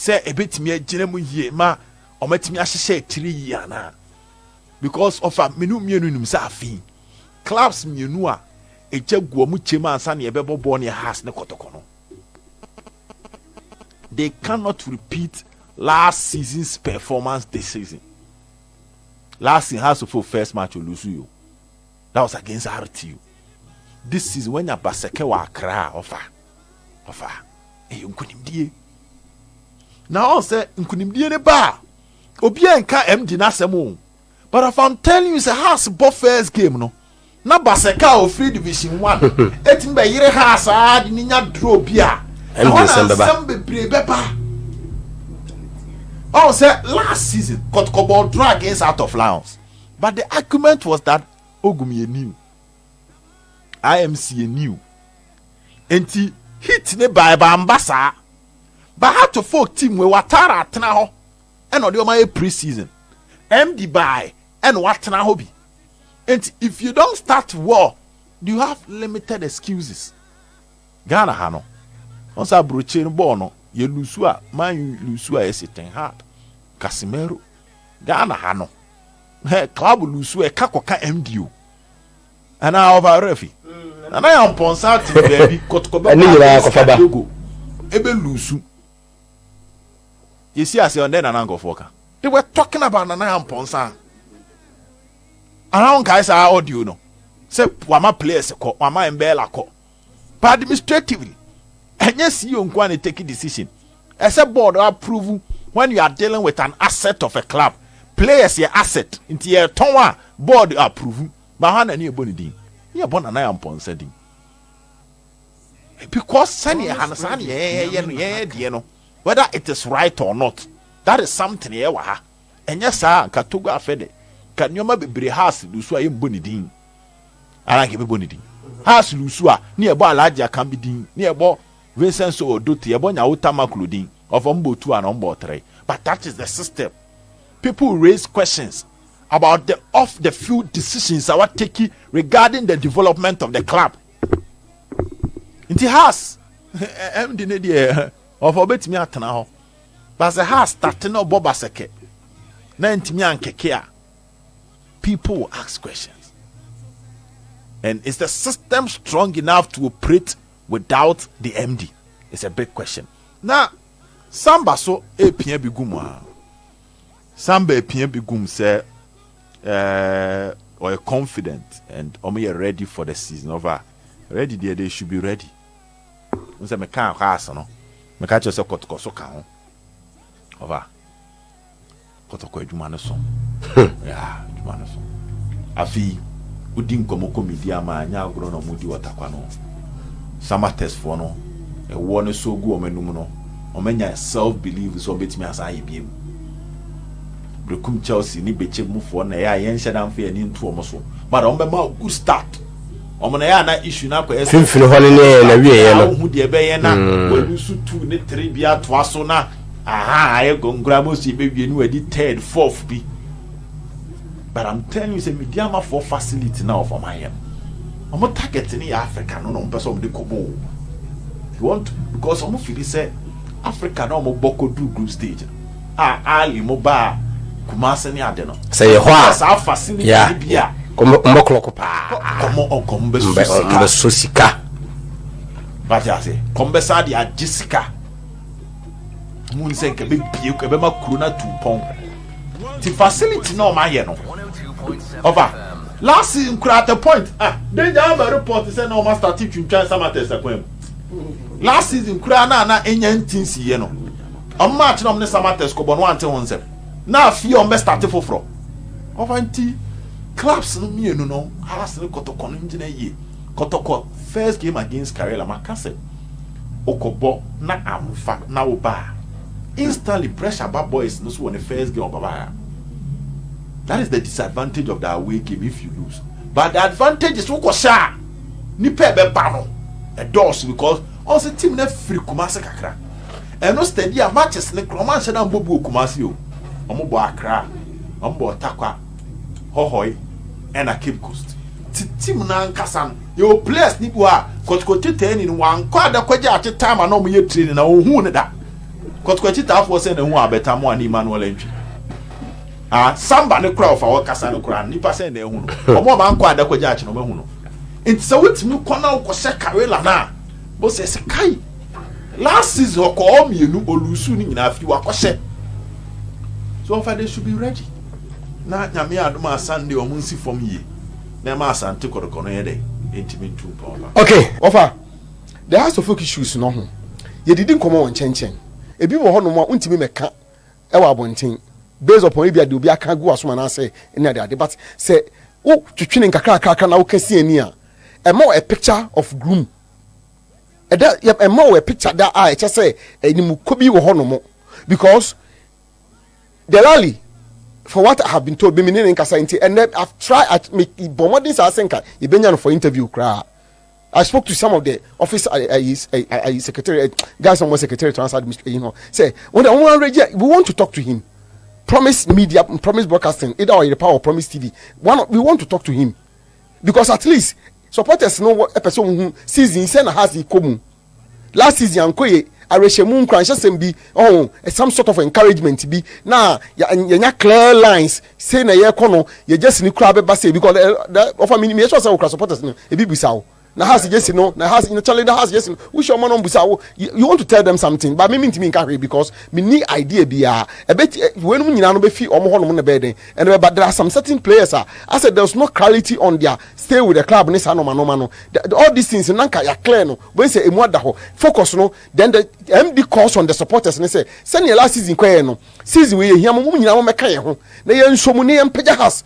Sɛ ebetumi agyina mu yie ma ɔmatumi ahyehyɛ akyire yie anaa, because ɔfa mmienu mmienu nim sɛ afei clubs mmienu a ɛgya gu ɔmo kyɛm ansa na yɛbɛbɔ bɔɔl ne Hearts ne Kɔtɔkɔ no, they cannot repeat last season's performance this season. Last season, Hearts of Oak first match, o lose yo. That was against RTU. This season, when Basake wɔ Accra, ɔfa ɛyɛ nkonimdie na ɔn sɛ nkonimdie ne ba a, obiara nka MD n'asɛm o. But if I'm telling you sɛ Hearts bɔ first game no na Basake a ofiri Division One etimi bɛ yere Hearts aa de ne nya draw bi a, MD ɛhɔ na nsɛm bɛba. Nsɛm bebree bɛba. Ɔn sɛ last season, Kɔtɔkɔ bɔ draw against Heart of Lions, but the argument was that Ogum yɛ new, IMC yɛ new, nti hit ne ba ɛba mba saa. But Hearts of Oak team wei, Watara atena hɔ ɛna ɔde ɔmo ayɛ pre-season, MD by ɛna watena hɔ bi. Nti if you don't start well, you have limited excuses. Ghana ha no, wɔn sɛ aburokyire no, bɔɔl no yɛ lose a, Man U lose a, yɛsi Ten Hag, Casemiro. Ghana ha no, hɛ, club lose a, ɛka kɔka MD o ɛna ɔfa refi nana yɛ mpɔnsa te baabi Kɔtɔkɔ bɛ Ɛne nyinaa kɔfa ba. Togo ebe lose, yɛsi ase ɔndɛ nana nkɔfoɔ ka. They were talking about Nana yɛ mpɔnsa around nkae saa audio no sɛ wama players kɔ, wama Mbɛɛla kɔ. But administratively, ɛnyɛ CEO nko a na take decision, ɛsɛ board approve. When you are dealing with an asset of a club, players yɛ asset, nti yɛ tɔn a, board approve. But ha na ne yɛ bɔ ne din, ne yɛ bɔ Nana yɛ mpɔnsa din, because sɛnea ha no saa ne yɛyɛ no, yɛyɛ deɛ no, whether it is right or not, that is something yɛ wɔ ha. Ɛnyɛ saa nka Togo afɛ de ka nneɛma bebree. Hearts lose a, yɛmbɔ ne din ara, nka yɛbɛbɔ ne din. Hearts lose a, ne yɛbɔ Alhaji Akambi din, ne yɛbɔ Vincent So Odote, yɛbɔ Nyawota Maklo din. Ɔfɔ mbɔ two and ɔmbɔ three, but that is the system. People raise questions about the off the field decisions a taking regarding the development of the club. Nti Hearts MD ne deɛ, ɔfɔ ɔbɛtumi atena hɔ, but sɛ Hearts start na ɔbɔ Basake na ntumi ankeke a, people will ask questions. And is the system strong enough to operate without the MD? It's a big question. Na Samba so epia bi gu mu a, Samba epia bi gu mu sɛ ɔyɛ confident and ɔmo yɛ ready for the season. Over ready deɛ, they should be ready. N sɛ meka akɔ ase no, meka kyerɛ sɛ Kɔtɔkɔ so ka ho. Ɔfa Kɔtɔkɔ adwuma no so ya, adwuma no so. Afei wodi nkɔmɔ kɔmidi ama anya agorɔ na ɔmo di wɔtakwa no. Samartex foɔ no, ɛwoɔ no so gu ɔmo anim no, ɔmo anya self belief sɛ ɔmo betumi asa ayɛ biem. Berekum Chelsea ne Bɛkyɛ mufoɔ na ɛyɛ a yɛnhyɛ da mfa yɛni nto ɔmo so, but ɔmo bɛma good start. Ɔmo na ɛyɛ a na issue na akɔyɛ sɛ Mfimfini hɔ no ne yɛ na wieɛ no. Ahu deɛ ɛbɛyɛ na wɔn nso two ne three bi atoa so na aha ayɛ gɔngora mo si ebewie ne wɔadi third, fourth bi. But I'm telling you sɛ Medeamafoɔ facility na ɔfɔm ayɛ no, ɔmo target ne yɛ Africa no na ɔmo pɛ sɛ ɔmo de kɔ bɔ. You want to, because ɔmo feel sɛ Africa na ɔmo bɔ kɔ group stage a Ali mo ba Kumase ne ade no. Sɛ yɛ hɔ a, saa facility bi a mbɔ klɔko paa. Kɔmɔ ɔkɔm bɛ so sika. Mbɛ so sika. Bate ase, kɔm bɛ sa de agye sika mu nsɛ nka bɛ bie ɛbɛma kuro na tu pɔn ti facility na ɔmo ayɛ no. Ɔfa last season kura, at a point, ah, danger aba report sɛ na ɔmo start twintwan Samartex ɛkwan mu. Last season kura na enya ntinsi yɛ no, ɔmo match na ɔmo ne Samartex kɔbɔ no, wante ho nsɛm na afei ɔmo bɛ start foforɔ. Ɔfa nti clubs no mmienu no, Hearts ne Kɔtɔkɔ no, gyina yie. Kɔtɔkɔ first game against Karela, maka sɛ okɔbɔ na amfa na wo ba, instantly pressure ba boys no so wɔ ne first game ɔbaba ya. That is the disadvantage of the away game if you lose, but the advantage is wokɔ hyɛ a, nipa ɛbɛba no ɛdɔɔso, because ɔsɛ team na firi Kumase kakra. Ɛno steady a matches ne kora ɔmo anhyɛ na mbɔ bi wɔ Kumase o. Ɔmo bɔ Accra, ɔmo bɔ Tarkwa, Hɔhɔi ɛna Cape Coast. Ti team n'ankasa no, yɛwɔ players ni bi wɔ a Kɔtɔkɔ tetɛ ni no wankɔ adakɔgye ate time a na ɔmo yɛ training na ohun ne da. Kɔtɔkɔ akyitaafoɔ sɛ na ehu Albert Amoah ne Emmanuel Antwi. Ah, Samba ne kora ɔfa ɔkasa no kora nipa sɛ na ehu no. Ɔmo a ɔmo ankɔ Adako Jachie na ɔmo ahu no. Nti sɛ wotumi kɔ na wokɔhyɛ Karela no a, bo sɛ sɛ kai last season ɔkɔ ɔ mmienu olusu ne nyinaa fi wakɔhyɛ. So ɔfa they should be ready. Na Nyame adom a Sunday ɔmo nsi fam yie na ɛma Asante Kɔtɔkɔ no yɛ dɛ ntumi ntu mpɔn pa. Okay, ɔfa the Hearts of Oak issues no ho yɛdidi nkɔmmɔ wɔ nkyɛnkyɛn. Ebi wɔ hɔnom a wontumi mɛka wɔ abɔnten based upon ebi a deɛ obi aka agu w'asom anaasɛ ne ade ade, but sɛ wo twetwe ne nkakrakrakra na woka si ani a, ɛma wo a picture of groom, ɛda ɛma wo a picture da a ɛkyɛ sɛ animukɔ bi wɔ hɔnom, because Delali, for what I have been told, me ne ne nkasa nti ɛnɛ I've tried, me bɔ mmɔden saa sɛ nka yɛbɛnya no for interview koraa. I spoke to some of the office secretary guys on secretary to answer the say when the we want to talk to him. Promise Media, Promise Broadcasting, either or Power or Promise TV. One, we want to talk to him because at least supporters know what a person who season send has the komu. Last season ankɔ yɛ awerɛhyɛmu nkuranhyɛsɛm bi, oh, some sort of encouragement bi na yɛnya clear lines say na yɛkɔ no yɛgye sini koraa bɛba say because ɔfa mi mi yɛ sɔ sɛ okura supporters no ebi bisa o na Hearts jersey no na Hearts no challenge na Hearts jersey no wusi ɔmo no busa wo, you want to tell them something, but mi mi ntumi nka hwee because mi ni idea biara ɛbɛ wɔnum nyinaa no bɛ fi ɔmo hɔ nom na bɛyɛ den ɛna bɛba. There are some certain players a I said there is no clarity on their stay with the club ne saa nɔɔma nɔɔma no. All these things nanka ya clear no wɔn sɛ emu ada hɔ focus no. Then the MD calls on the supporters ne sɛ sɛnea last season kɔ yɛ no, season wei yɛ hia mo, mo nyinaa mo mɛka yɛn ho na yɛn nso mu ne yɛn mpagya Hearts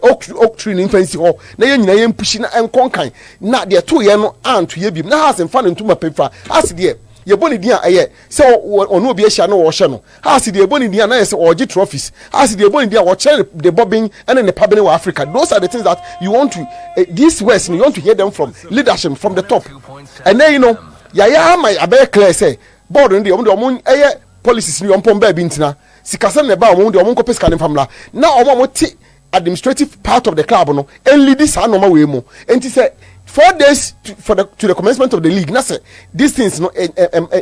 oak tree ne nfa nsi hɔ na yɛn nyinaa yɛn push na nkɔ nkan na deɛ to yɛn no anto yɛ bi na Hearts nfa ne ntoma pɛfa. Hearts deɛ, yɛbɔ ne din a, ɛyɛ sɛ ɔno obi ahyia no wɔhyɛ no. Hearts deɛ, yɛbɔ ne din a, na yɛ sɛ ɔgye trophies. Hearts deɛ, yɛbɔ ne din a, wɔkyerɛ de bɔbin ɛne ne pabene wɔ Africa. Those are the things that you want to these words, you want to hear them from leadership, from the top. Ɛnɛ yi no yɛayɛ ama abɛyɛ clear sɛ board no deɛ, ɔmo deɛ, ɔmo ɛyɛ policies ni, ɔmo pɔn baabi ntina sikasɛm na ɛba, ɔmo deɛ, ɔmo nkɔpɛ sika ne nfamla na ɔmo a ɔmo te administrative part of the club no ɛnlidi saa nneɛma wei mu. Nti sɛ 4 days to, for the to the commencement of the league na sɛ these things no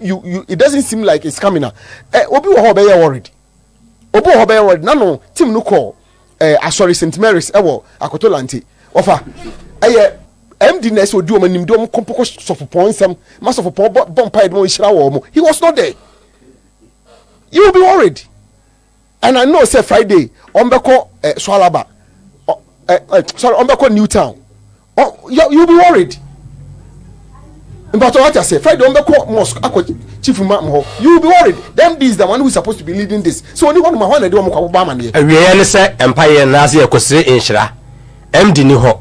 you it doesn't seem like it's coming na obi wɔ hɔ ɔbɛyɛ worried, obi wɔ hɔ ɔbɛyɛ worried. Na no team no kɔ asɔre St Mary's ɛwɔ Akotolante, ɔfa ɛyɛ MD na ɛsɛ odi wɔn anim de wɔn kɔmpɔkɔ sɔfopɔn nsɛm ma sɔfopɔn bɔ bɔ mpa yɛ de wɔn nhyira wɔn. He was not there, you will be worried. And I know say Friday ɔmbɛkɔ Swalaba, ɛ ɛ sorry, ɔmbɛkɔ New Town. Oh, you be worried. Mpatɔ wati ase, Friday ɔmbɛkɔ mosque akɔ chief imam hɔ, you will be worried. Them, this is the one who is supposed to be leading this, so oni hɔ nom a hɔ na ɛde wɔn kɔ akɔbɔ amaneɛ. Awieɛ ne sɛ mpayɛ naase yɛkɔsere nhyira. MD ni hɔ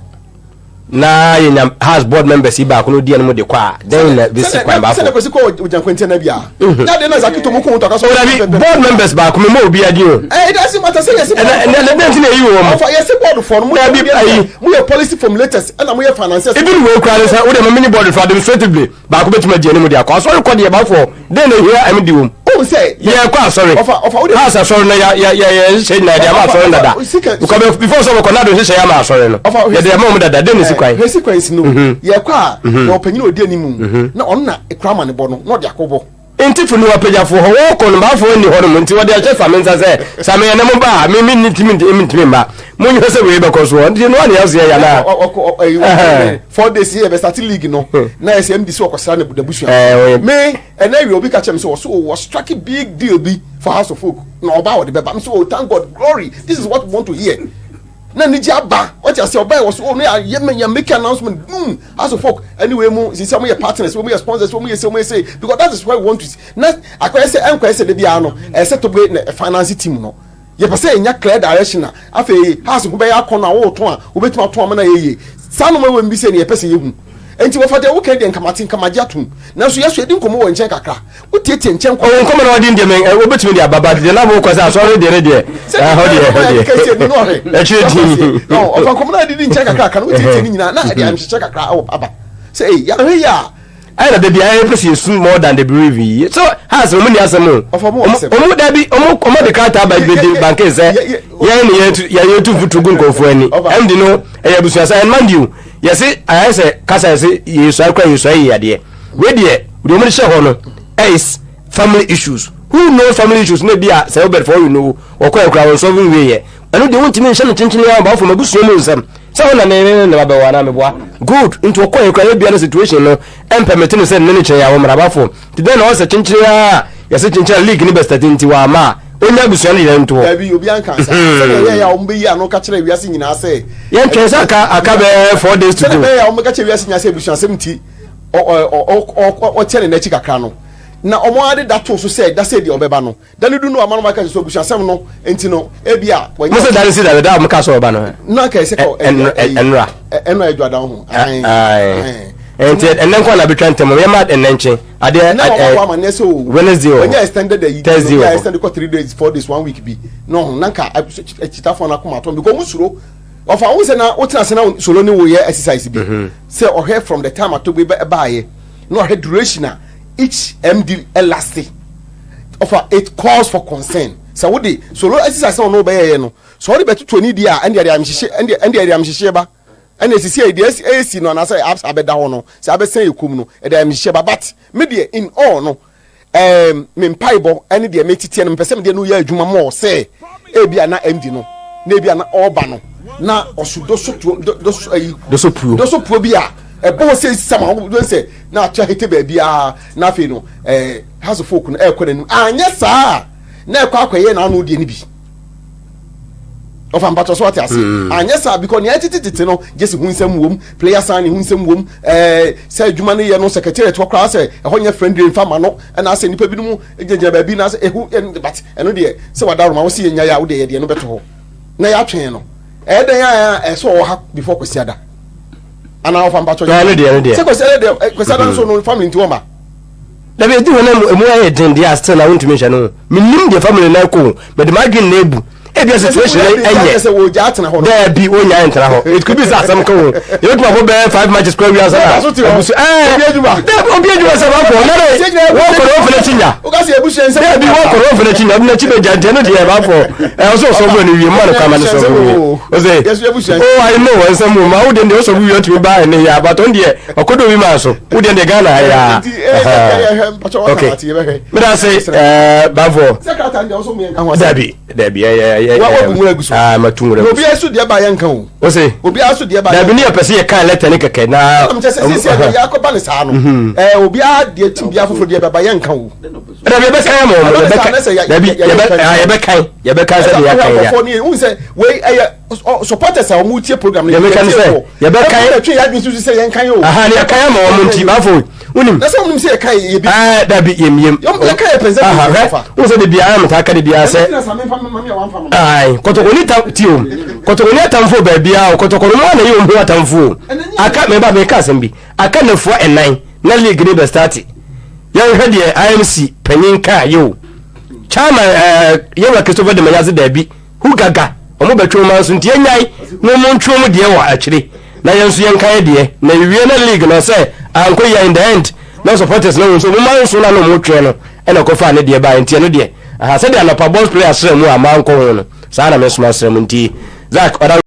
na yɛnya Hearts board members yi baako no di ɛno mu de kɔ a, dɛn na bɛsi kwan baafo? Sɛdeɛ kwasi kɔ ogyankwantia na bia na de na Zakito mu kɔn tɔka so. Dabi, board members baako mi ma obi adi o. Ɛ it doesn't matter sɛ yɛsi. Ɛnɛ ɛnɛ ɛnɛ nti na eyi wɔ mu. Ɔfa yɛsi board fɔ no mo Dabi, ayi. Mo yɛ policy formulators ɛna mo yɛ financiers. Ebi ni wo ekura ne sɛ o de ma mini board fo administratively baako bɛtumi adi anim de akɔ asɔre kɔ deɛ baafo den na ehia MD wɔm. O sɛ. Yɛ kɔ asɔre. Ɔfa o de. House asɔre no yɛ yɛ yɛ yɛ hyehyɛ nyinaa de ama asɔre dada. Because before sɛ ɔbɛkɔ nado hyehyɛ yɛ ama asɔre no. Ɔfa yɛde ama ɔmo dada den na esi kwan. Hwɛ sequence no, yɛ kɔ a na ɔpanyin a odi anim na ɔno na ekura ama ne bɔ no na ɔde akɔbɔ. Nti fo ni wapagyafoɔ hɔ wɔkɔ no baafoɔ nni hɔ nom nti wɔde ahyɛ Same nsa sɛ Same ɛnɛ mo ba a me me ntumi ntumi mma monhwɛ sɛ wei bɛkɔ soɔ nti no ane ɛseɛ yɛ anaa. 4 days yɛ bɛ start league no na yɛ sɛ MD sɛ ɔkɔsra ne n'abusua. Me ɛnɛ wi obi ka kyerɛ me sɛ ɔso wɔ strike big deal bi for Hearts of Oak na ɔba ɔde bɛba. Me sɛ, "Oh, thank God, glory, this is what we want to hear." Na ne gye aba ɔte ase ɔba yɛ wɔ so, oh, no yɛ yɛ make announcement boom, Hearts of Oak anyway mu sisi ɔmo yɛ partners, ɔmo yɛ sponsors, ɔmo yɛ se, ɔmo yɛ se, because that is why we want to see. Na akɔyɛ sɛ ɛnkɔyɛ sɛ de bi ano ɛsɛ Togbe na finance team no, yɛpɛ sɛ yɛnya clear direction a afei Hearts ho bɛyɛ akɔ no a wɔretɔn a wɔbɛtumi atɔn ama no ayɛ yie. Saa nneɛma wɔ bi sɛ ne yɛpɛ sɛ yɛhu. Nti wɔfa deɛ woka deɛ nkamate nkamagye atom, nanso yɛso yɛdi nkɔmmɔ wɔ nkyɛn kakra, wotietie nkyɛn kɔ. Ɔwɔ nkɔmɔ na ɔdi ndeɛ mɛ wobɛtumi de aba ba deɛ na wokɔ sɛ asɔre deɛ ne deɛ ɛhɔ deɛ ɛhɔ deɛ akyire din. Ɔfa nkɔmmɔ na adidi nkyɛn kakra ka no, wotietie ne nyinaa na ɛde ayamhyehyɛ kakra ɛwɔ aba sɛ ei yɛahwɛ yi a. Ɛyɛ na dabi ayɛ pɛ sɛ yɛsu more than the bereave yi so Hearts ɔmo ni asɛm o. Ɔfa mo asɛm. Ɔmo dabi ɔmo de krataa ba de banke sɛ yɛn ne yɛn yɛn yɛtu mfuturo gu nkurɔfoɔ ani. MD no ɛyɛ abusua sɛ, and mind you, yɛse ayɛ sɛ kasa yɛse yɛsua kora yɛsua yi adeɛ wei deɛ ɔmo de hyɛ hɔ no is family issues. Who knows family issues na bi a sɛ Obed for all you know wɔkɔ ɛkura wɔn sɔfo nwie yɛ. Ɛno deɛ wontumi nhyɛ no kyenkyene a ɔbaafo mabusua mu nsɛm. Sɛ wo na ne ne ne ba bɛwɔ anaa meboa. Good. Nti wɔkɔ ɛkura yɛ bia no situation no ɛmpɛmete no sɛ ne ne kyerɛ yɛ a wɔmmra abafo. Nti dɛn na ɔsɛ kyenkyene a yɛsɛ kyenkyene a league ne bɛstati nti wɔama a ɔnya abusua no yɛn ntoɔ. Dabi obi anka sa. Sɛdeɛ ɛyɛ a wɔn bɛyi ano ka kyerɛ wiase nyinaa sɛ. Yɛn twɛn sɛ aka aka bɛɛ 4 days to go. Sɛdeɛ ɛbɛyɛ a wɔn bɛka kyerɛ wiase nyinaa sɛ abusuasɛm nti ɔkyɛ ne n'akyi kakra no na wɔn ade da to so sɛ da sɛ deɛ ɔbɛba no da no du no ama no aka sɛ abusuasɛm no nti no ebi a. Mo sɛ da no si da da a wɔn ka sɛ ɔba no. Na nka ɛsɛ kɔ ɛnura. Ɛnura ɛdwa da ho. Nti ɛnɛ nkwa na abɛtwa ntɛm yɛ ma ɛnɛ nkye adeɛ na wɔn akɔ ama ne sɛ o Wednesday wɔ wɔnyɛ extended ayi Thursday wɔ extended kɔ 3 days, 4 days, one week bi na ɔho na nka akyitafoɔ no akoma atɔ because wɔn suro ɔfa wɔn sɛ na wotena ase na solo ne wo yɛ exercise bi sɛ ɔhwɛ from the time atogbe baayɛ na ɔhwɛ duration a each MD last, ɔfa it calls for concern sɛ wode solo exercise na ɔno bɛyɛ yɛ no sɛ ɔde bɛtoto ani di a, ɛnde ɛde amhyehyɛ ɛnde ɛde amhyehyɛ ba ɛna esisi a deɛ esi no anaasɛ abɛda hɔ no sɛ abɛsɛn yɛ kom no ɛde amhyehyɛ ba. But me deɛ, in all no, me mpaebɔ ɛne deɛ metiteɛ no, mepɛ sɛ medeɛ no yɛ adwuma mɔɔ sɛ ebi a na MD no na ebi a na ɔreba no na ɔso doso tuo doso ayi doso puo. Doso puo bi a ɛbɔ hɔ sɛ sama wɔn sɛ na atwa hete baabi a na afei no Hearts of Oak no ɛrekɔ n'anim. Anyɛ saa na ɛkɔ akɔyɛ n'ano deɛ no bi ɔfa mpatɔ so ate ase. Anyɛ saa because nea ɛtete tete no gye si ho nsɛm wom, player sign ho nsɛm wom, sɛ adwuma no yɛ no secretariat hɔ koraa sɛ ɛhɔ nyɛ friendly nfa ma no, ɛna asɛ nipa binom gyinagyina baabi na asɛ ehu ɛn. But ɛno deɛ sɛ wada roma wɔsi yɛ nya yɛ a wode yɛ deɛ no bɛto hɔ na yɛatwɛn no ɛyɛ dɛn a ɛsɛ ɔwɔ ha before Kwasiada anaa ɔfa mpatɔ Ɛno deɛ, ɛno deɛ. Sɛ Kwasiada deɛ, Kwasiada nso no family nti wɔn ba. Dabi edi hɔ na emu ayɛ den deɛ a, still na wontumi nhyɛ no ho. Menim deɛ family no akɔ o, mede m'adwene na ebu ebia situation no ɛnyɛ sɛ wɔgya atena hɔ no. Daabi, wonya ntena hɔ. It could be sɛ asɛm ka ho, yɛbɛtumi abɔ bɛyɛ five matches kora wia ansa na so te hɔ. Abusu ɛɛ Obi adwuma. Daabi, obi adwuma sɛ bafo na dɛ wɔkɔ na wɔfɛ n'akyi nya. Woka sɛ ebusua nsɛm. Daabi, wɔkɔ na wɔfɛ n'akyi nya, ɔde n'akyi bɛgya. Nti ɛno deɛ bafo ɛwɔ sɛ ɔsɔ bɔ ne wie mma no kama ne sɔ bɔ wie ɔsɛ Yɛsu ebusua. Oh, I know, nsɛm mu ma wo deɛ deɛ ɔsɔ bɔ wie ɔtumi ba ɛne yɛ abatɔ deɛ ɔkɔdɔ obi maa so wo deɛ deɛ Ghana ha yɛ a. Nti ɛyɛ mpatɔ wɔka Okay. ate yɛbɛhwɛ. Meda ase bafo. Sɛ krataa no deɛ ɔsɔ mu yɛn ka ho asɛm. Dabi dabi, ɛyɛ ɛyɛ Wa wabu nwura gu so. Aa, matu nwura Na gu so. obiara so deɛ ba yɛn ka o. O se Obiara so deɛ ba. Dabi, ne yɛ pɛ sɛ yɛ kan letter ne kɛkɛ na. Ɛna kyɛ sɛ sisi ɛna yɛ akɔba ne saa no obiara deɛ tim biara foforɔ deɛ bɛba yɛn ka o. Dabi, yɛbɛkan ama wɔn. Ɛbɛn yɛbɛkan saa na sɛ yɛ- dabi yɛ- yɛbɛ yɛ- ah, yɛbɛkan sɛ deɛ yɛakan ya. Nkɔfoɔ ne yɛ sɛ wei ɛyɛ supporters a wɔn tie program no. Yɛbɛka ne sɛ, yɛbɛkan- ɛna twe yɛ adwene soso sɛ yɛn kan o. Aha ne yɛkan ama wɔn nti bafo wonim. Na sɛ wɔn nim sɛ yɛka yɛ bi. Ɛɛ dabi, yɛm yɛm. Yɛka yɛ pɛnsɛ Aha pɛnsɛ hwɛ fa. wo sɛ de biara metaa ka de biara sɛ Ɛna sɛ memfa mami a wamfa no. Ayi, kɔtɔkɔni ta ti o, kɔtɔkɔni atamfo baabiara o, kɔtɔkɔni mu a na yɛ wɔn ho atamfo o. Aka meba meka asɛm bi, aka nafua 4 na league ne bɛ start. Yɛnhwɛ deɛ IMC panyin kaa yɛ o, chairman yɛwura Christopher Demayase. Daabi, hu gaga ɔmo bɛtwe ɔmo nso nti yɛnyae na ɔmo ntwe ɔmo deɛ wɔ akyire na yɛn nso yɛnka yɛ deɛ na ewie na league no sɛ ankɔ yɛ. In the end na supporters na wɔn nso ɔmo ma nso na ɔmo twɛn no ɛna kɔfa ne deɛ baa. Nti ɛno deɛ aha sɛdeɛ anɔpa boss player srɛ mu a maa nkɔ ho no saa na me nso ma srɛ mu. Nti Zak ɔda.